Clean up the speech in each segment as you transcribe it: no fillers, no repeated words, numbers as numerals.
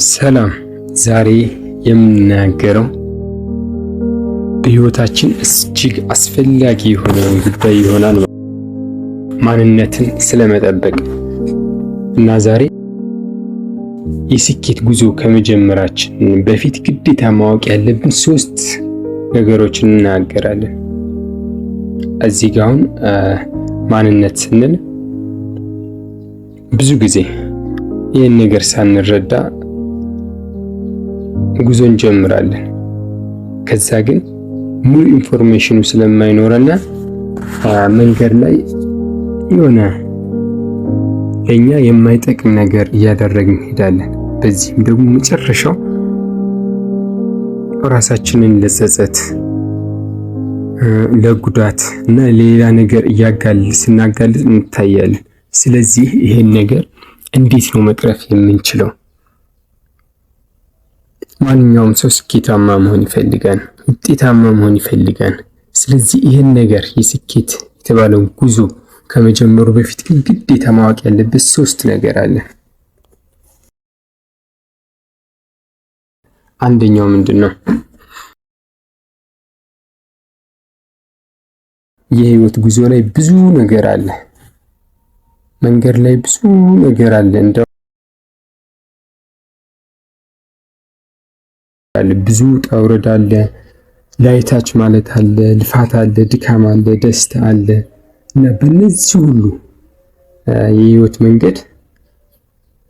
ሰላም። ዛሬ የምናገረው በሕይወታችን እጅግ አስፈላጊ የሆነውን ጉዳይ ይሆናል፣ ማንነትን ስለመጠበቅ። እና ዛሬ የስኬት ጉዞ ከመጀመራችን በፊት ግዴታ ማወቅ ያለብን ሶስት ነገሮችን እናገራለን። እዚህ ጋ አሁን ማንነት ስንል ብዙ ጊዜ ይህን ነገር ሳንረዳ ጉዞ እንጀምራለን። ከዛ ግን ሙሉ information ኑ ስለማይኖረና መንገድ ላይ የሆነ ለእኛ የማይጠቅም ነገር እያደረግን እንሄዳለን። በዚህም ደግሞ መጨረሻው ራሳችንን ለጸጸት፣ ለጉዳት እና ሌላ ነገር ስናጋልጥ እንታያለን። ስለዚህ ይሄን ነገር እንዴት ነው መቅረፍ የምንችለው? ማንኛውም ሰው ስኬታማ መሆን ይፈልጋል፣ ውጤታማ መሆን ይፈልጋል። ስለዚህ ይህን ነገር የስኬት የተባለውን ጉዞ ከመጀመሩ በፊት ግን ግዴታ ማወቅ ያለበት ሶስት ነገር አለ። አንደኛው ምንድን ነው? የህይወት ጉዞ ላይ ብዙ ነገር አለ። መንገድ ላይ ብዙ ነገር አለ። እንደው ብዙ ውጣ ውረድ አለ። ላይታች ማለት አለ፣ ልፋት አለ፣ ድካም አለ፣ ደስታ አለ። እና በእነዚህ ሁሉ የህይወት መንገድ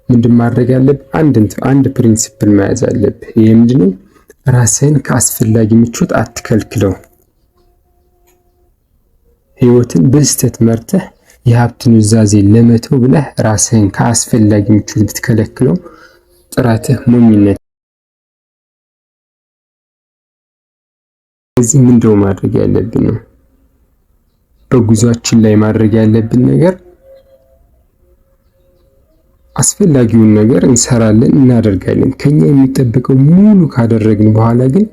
ምንድን ማድረግ ያለብህ? አንድ principle መያዝ አለብህ። ይሄ ምንድነው? ራስህን ከአስፈላጊ ምቾት አትከልክለው። ህይወትን በስህተት መርተህ የሀብት ኑዛዜ ለመተው ብለህ ራስህን ከአስፈላጊ ምቾት ብትከለክለው ጥረትህ ሞኝነት። እዚህ ምንድነው ማድረግ ያለብን ነው? በጉዟችን ላይ ማድረግ ያለብን ነገር አስፈላጊውን ነገር እንሰራለን፣ እናደርጋለን። ከኛ የሚጠበቀው ሙሉ ካደረግን በኋላ ግን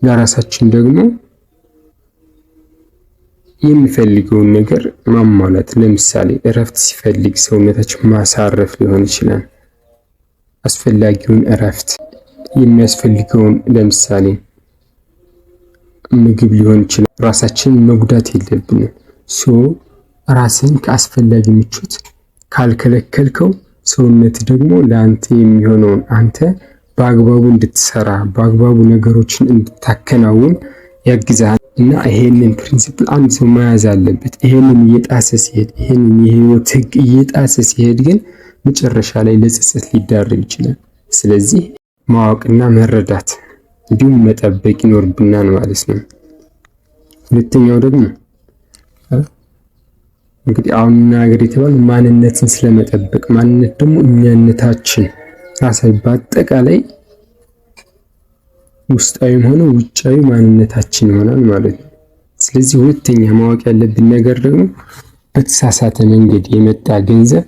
ለራሳችን ደግሞ የሚፈልገውን ነገር ማሟላት፣ ለምሳሌ እረፍት ሲፈልግ ሰውነታችን ማሳረፍ ሊሆን ይችላል። አስፈላጊውን እረፍት የሚያስፈልገውን ለምሳሌ ምግብ ሊሆን ይችላል። ራሳችንን መጉዳት የለብንም። So ራስን ከአስፈላጊ ምቾት ካልከለከልከው ሰውነት ደግሞ ለአንተ የሚሆነውን አንተ በአግባቡ እንድትሰራ፣ በአግባቡ ነገሮችን እንድታከናውን ያግዛል። እና ይሄንን principle አንድ ሰው መያዝ አለበት። ይሄንን እየጣሰ ሲሄድ፣ ይሄንን የህይወት ህግ እየጣሰ ሲሄድ ግን መጨረሻ ላይ ለጸጸት ሊዳረግ ይችላል። ስለዚህ ማወቅና መረዳት እንዲሁም መጠበቅ ይኖርብናል ማለት ነው። ሁለተኛው ደግሞ እንግዲህ አሁን ነገር የተባለው ማንነትን ስለመጠበቅ፣ ማንነት ደግሞ እኛነታችን ራሳዊ በአጠቃላይ ውስጣዊም ሆነ ውጫዊ ማንነታችን ይሆናል ማለት ነው። ስለዚህ ሁለተኛ ማወቅ ያለብን ነገር ደግሞ በተሳሳተ መንገድ የመጣ ገንዘብ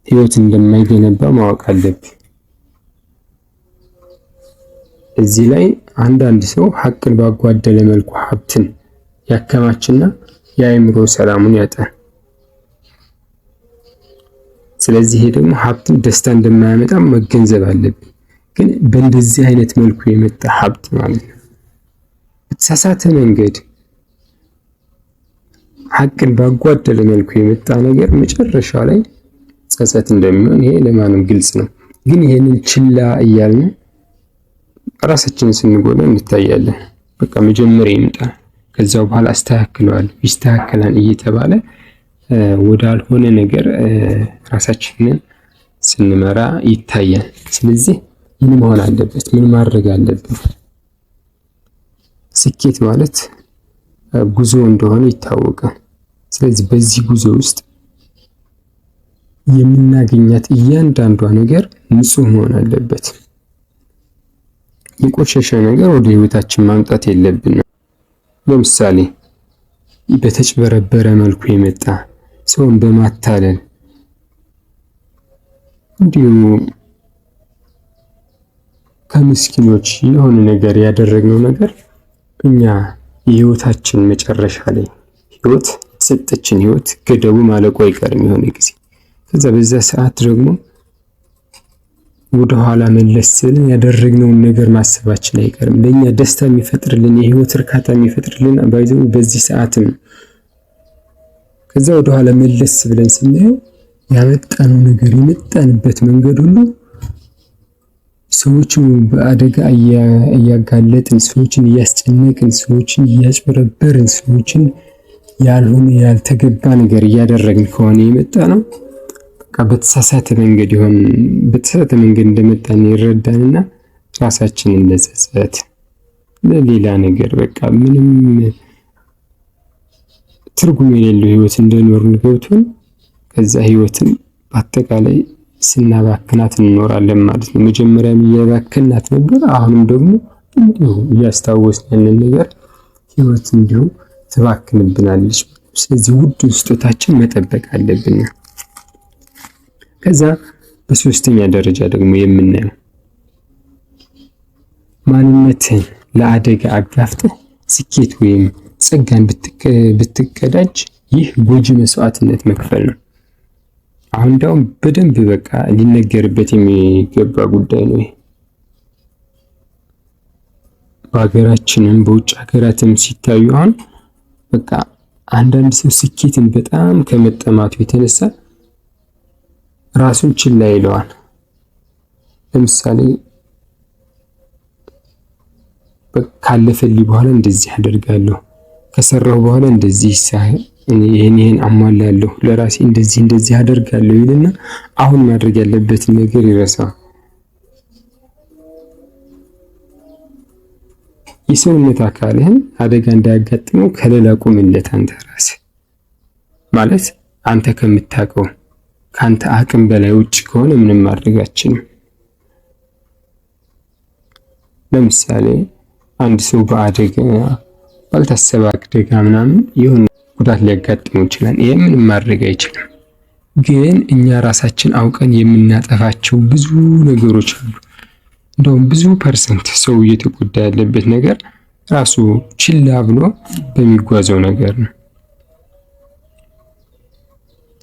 ህይወት እንደማይገነባ ማወቅ አለብን። እዚህ ላይ አንዳንድ ሰው ሀቅን ባጓደለ መልኩ ሀብትን ያከማችና የአእምሮ ሰላሙን ያጣል። ስለዚህ ይሄ ደግሞ ሀብትን ደስታ እንደማያመጣ መገንዘብ አለብን። ግን በእንደዚህ አይነት መልኩ የመጣ ሀብት ማለት ነው በተሳሳተ መንገድ ሀቅን ባጓደለ መልኩ የመጣ ነገር መጨረሻ ላይ ጸጸት እንደሚሆን ይሄ ለማንም ግልጽ ነው። ግን ይሄንን ችላ እያልን ራሳችንን ስንጎዳ እንታያለን። በቃ መጀመሪያ ይምጣ ከዛው በኋላ አስተካክለዋለሁ ይስተካከላል እየተባለ ወዳልሆነ ነገር ራሳችንን ስንመራ ይታያል። ስለዚህ ምን መሆን አለበት? ምን ማድረግ አለብን? ስኬት ማለት ጉዞ እንደሆነ ይታወቃል። ስለዚህ በዚህ ጉዞ ውስጥ የምናገኛት እያንዳንዷ ነገር ንጹህ መሆን አለበት። የቆሸሸ ነገር ወደ ህይወታችን ማምጣት የለብንም። ለምሳሌ በተጭበረበረ መልኩ የመጣ፣ ሰውን በማታለል፣ እንዲሁ ከምስኪኖች የሆነ ነገር ያደረግነው ነገር እኛ የህይወታችን መጨረሻ ላይ ህይወት የተሰጠችን ህይወት ገደቡ ማለቁ አይቀርም የሆነ ጊዜ። ከዛ በዛ ሰዓት ደግሞ ወደኋላ መለስ ስልን ያደረግነውን ነገር ማሰባችን አይቀርም። ለእኛ ደስታ የሚፈጥርልን፣ የህይወት እርካታ የሚፈጥርልን ባይዘው በዚህ ሰዓትም ከዛ ወደኋላ መለስ ብለን ስናየው ያመጣነው ነገር፣ የመጣንበት መንገድ ሁሉ ሰዎችን በአደጋ እያጋለጥን፣ ሰዎችን እያስጨነቅን፣ ሰዎችን እያጭበረበርን፣ ሰዎችን ያልሆነ ያልተገባ ነገር እያደረግን ከሆነ የመጣ ነው፣ በቃ በተሳሳተ መንገድ ይሆን በተሳሳተ መንገድ እንደመጣን ይረዳንና ራሳችንን ለጸጸት፣ ለሌላ ነገር፣ በቃ ምንም ትርጉም የሌለው ህይወት እንደኖርን ገብቶን ከዛ ህይወትን በአጠቃላይ ስናባክናት እንኖራለን ማለት ነው። መጀመሪያም እያባከናት ነበር፣ አሁንም ደግሞ እንዲሁ እያስታወስን ያንን ነገር ህይወት እንዲሁ ትባክንብናለች። ስለዚህ ውድ ስጦታችን መጠበቅ አለብን። ከዛ በሶስተኛ ደረጃ ደግሞ የምናየው ማንነትህን ለአደጋ አጋፍጠህ ስኬት ወይም ጸጋን ብትቀዳጅ ይህ ጎጂ መስዋዕትነት መክፈል ነው። አሁን እንዲያውም በደንብ በቃ ሊነገርበት የሚገባ ጉዳይ ነው። በሀገራችንም በውጭ ሀገራትም ሲታዩ አሁን በቃ አንዳንድ ሰው ስኬትን በጣም ከመጠማቱ የተነሳ ራሱን ችላ ይለዋል። ለምሳሌ ካለፈልኝ በኋላ እንደዚህ አደርጋለሁ፣ ከሰራሁ በኋላ እንደዚህ ይህን ይህን አሟላለሁ፣ ለራሴ እንደዚህ እንደዚህ አደርጋለሁ ይልና አሁን ማድረግ ያለበትን ነገር ይረሳል። የሰውነት አካልህን አደጋ እንዳያጋጥመው ከለላ ቁምለት አንተ ራስህ። ማለት አንተ ከምታውቀው፣ ከአንተ አቅም በላይ ውጭ ከሆነ ምንም ማድረግ አትችልም። ለምሳሌ አንድ ሰው በአደጋ፣ ባልታሰበ አደጋ ምናምን የሆነ ጉዳት ሊያጋጥመው ይችላል። ይሄ ምንም ማድረግ አይችልም። ግን እኛ ራሳችን አውቀን የምናጠፋቸው ብዙ ነገሮች አሉ። እንደውም ብዙ percent ሰው እየተጎዳ ያለበት ነገር ራሱ ችላ ብሎ በሚጓዘው ነገር ነው።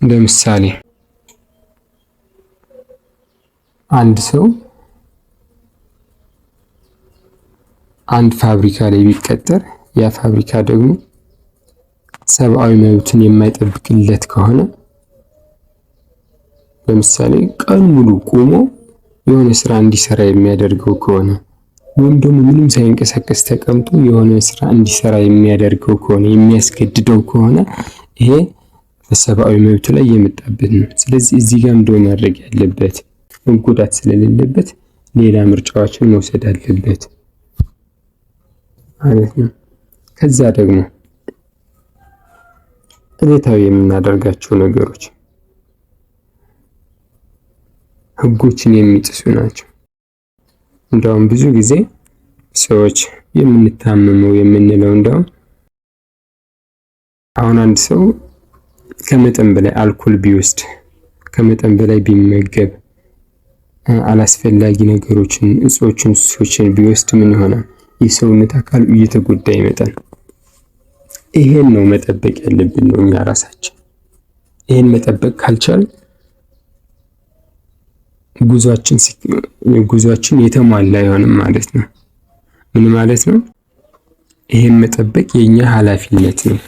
ለምሳሌ አንድ ሰው አንድ ፋብሪካ ላይ ቢቀጠር፣ ያ ፋብሪካ ደግሞ ሰብአዊ መብትን የማይጠብቅለት ከሆነ፣ ለምሳሌ ቀን ሙሉ ቆሞ የሆነ ስራ እንዲሰራ የሚያደርገው ከሆነ፣ ወይም ደግሞ ምንም ሳይንቀሳቀስ ተቀምጦ የሆነ ስራ እንዲሰራ የሚያደርገው ከሆነ፣ የሚያስገድደው ከሆነ፣ ይሄ በሰብአዊ መብቱ ላይ የመጣበት ነው። ስለዚህ እዚህ ጋር እንደው ማድረግ ያለበት፣ መጎዳት ስለሌለበት ሌላ ምርጫዎችን መውሰድ አለበት ማለት ነው። ከዛ ደግሞ ዕለታዊ የምናደርጋቸው ነገሮች ህጎችን የሚጥሱ ናቸው። እንደውም ብዙ ጊዜ ሰዎች የምንታመመው የምንለው፣ እንደውም አሁን አንድ ሰው ከመጠን በላይ አልኮል ቢወስድ፣ ከመጠን በላይ ቢመገብ፣ አላስፈላጊ ነገሮችን፣ እጾችን፣ ሱሶችን ቢወስድ ምን ይሆናል? የሰውነት አካሉ እየተጎዳ ይመጣል። ይሄን ነው መጠበቅ ያለብን ነው እኛ ራሳችን። ይሄን መጠበቅ ካልቻል ጉዟችን የተሟላ አይሆንም ማለት ነው። ምን ማለት ነው? ይሄን መጠበቅ የኛ ኃላፊነት ነው።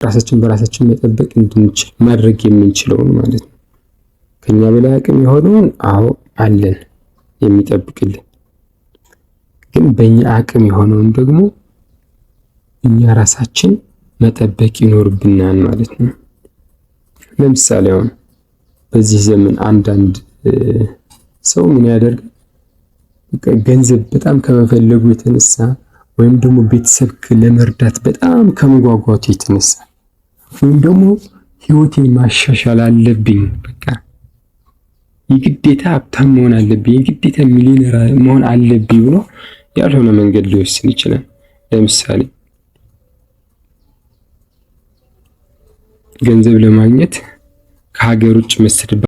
ራሳችን በራሳችን መጠበቅ እንድንችል ማድረግ የምንችለውን ማለት ነው። ከኛ በላይ አቅም የሆነውን አዎ አለን የሚጠብቅልን፣ ግን በእኛ አቅም የሆነውን ደግሞ እኛ ራሳችን መጠበቅ ይኖርብናል ማለት ነው። ለምሳሌ አሁን በዚህ ዘመን አንዳንድ ሰው ምን ያደርጋል? ገንዘብ በጣም ከመፈለጉ የተነሳ ወይም ደግሞ ቤተሰብ ለመርዳት በጣም ከመጓጓቱ የተነሳ ወይም ደግሞ ህይወቴን ማሻሻል አለብኝ፣ በቃ የግዴታ ሀብታም መሆን አለብኝ፣ የግዴታ ሚሊዮነር መሆን አለብኝ ብሎ ያልሆነ መንገድ ሊወስን ይችላል። ለምሳሌ ገንዘብ ለማግኘት ከሀገር ውጭ መሰደድ፣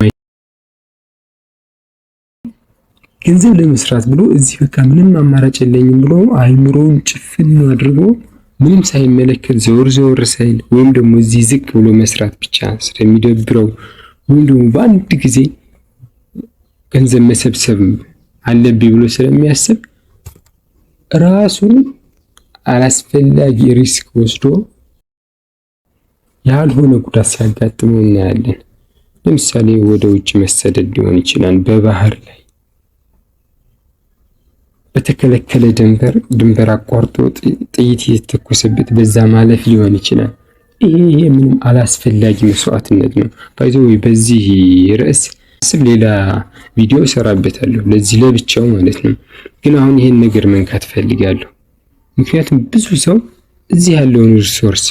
ገንዘብ ለመስራት ብሎ እዚህ በቃ ምንም አማራጭ የለኝም ብሎ አይምሮውን ጭፍን አድርጎ ምንም ሳይመለከት፣ ዘወር ዘወር ሳይል፣ ወይም ደግሞ እዚህ ዝቅ ብሎ መስራት ብቻ ስለሚደብረው፣ ወይም ደግሞ በአንድ ጊዜ ገንዘብ መሰብሰብ አለብኝ ብሎ ስለሚያስብ ራሱን አላስፈላጊ risk ወስዶ ያልሆነ ጉዳት ሲያጋጥመው እናያለን። ለምሳሌ ወደ ውጭ መሰደድ ሊሆን ይችላል። በባህር ላይ በተከለከለ ድንበር አቋርጦ ጥይት እየተተኮሰበት በዛ ማለፍ ሊሆን ይችላል። ይሄ ምንም አላስፈላጊ መስዋዕትነት ነው። By the way፣ በዚህ ርዕስ ስብ ሌላ ቪዲዮ እሰራበታለሁ፣ ለዚህ ለብቻው ማለት ነው። ግን አሁን ይሄን ነገር መንካት ፈልጋለሁ። ምክንያቱም ብዙ ሰው እዚህ ያለውን resource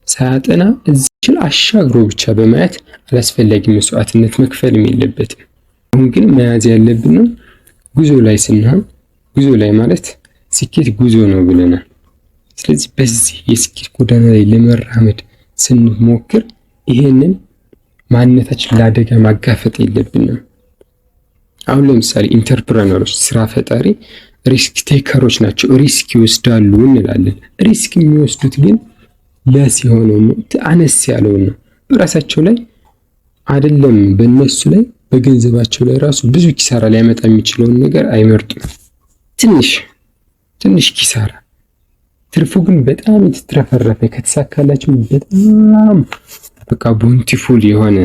ሳያጠና እዚችን አሻግሮ ብቻ በማየት አላስፈላጊ መስዋዕትነት መክፈልም የለበትም። አሁን ግን መያዝ ያለብን ነው፣ ጉዞ ላይ ስንሆን፣ ጉዞ ላይ ማለት ስኬት ጉዞ ነው ብለናል። ስለዚህ በዚህ የስኬት ጎዳና ላይ ለመራመድ ስንሞክር ይሄንን ማንነታችን ለአደጋ ማጋፈጥ የለብንም። አሁን ለምሳሌ entrepreneur ኦች፣ ስራ ፈጣሪ risk taker ኦች ናቸው። Risk ይወስዳሉ እንላለን። Risk የሚወስዱት ግን less የሆነው ነው፣ አነስ ያለውን ነው። በራሳቸው ላይ አይደለም፣ በእነሱ ላይ፣ በገንዘባቸው ላይ ራሱ ብዙ ኪሳራ ሊያመጣ የሚችለውን ነገር አይመርጡም። ትንሽ ትንሽ ኪሳራ፣ ትርፉ ግን በጣም የተትረፈረፈ፣ ከተሳካላቸው በጣም በቃ bountiful የሆነ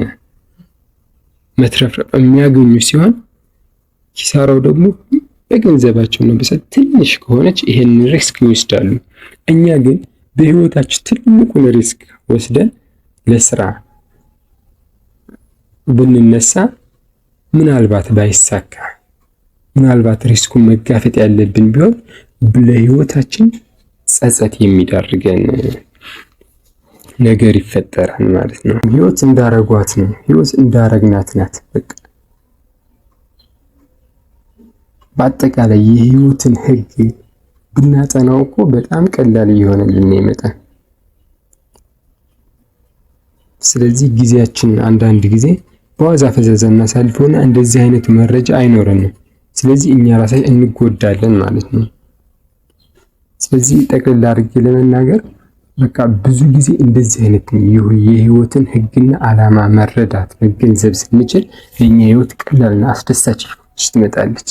መትረፍረፍ የሚያገኙ ሲሆን ኪሳራው ደግሞ በገንዘባቸው ነው በሰ ትንሽ ከሆነች ይሄን risk ይወስዳሉ። እኛ ግን በህይወታችን ትልቁን risk ወስደን ለስራ ብንነሳ፣ ምናልባት ባይሳካ፣ ምናልባት risk ኡን መጋፈጥ ያለብን ቢሆን ለህይወታችን ጸጸት የሚዳርገን ነገር ይፈጠራል ማለት ነው። ህይወት እንዳረጓት ነው። ህይወት እንዳረግናት ናት። በቃ በአጠቃላይ የህይወትን ህግ ብናጠናው እኮ በጣም ቀላል እየሆነልን ይመጣል። ስለዚህ ጊዜያችን አንዳንድ ጊዜ በዋዛ ፈዛዛ እናሳልፈውና እንደዚህ አይነት መረጃ አይኖረንም። ስለዚህ እኛ ራሳችን እንጎዳለን ማለት ነው። ስለዚህ ጠቅልል አድርጌ ለመናገር በቃ ብዙ ጊዜ እንደዚህ አይነት የህይወትን ህግና ዓላማ መረዳት መገንዘብ ስንችል ለእኛ ህይወት ቀላልና አስደሳች ትመጣለች።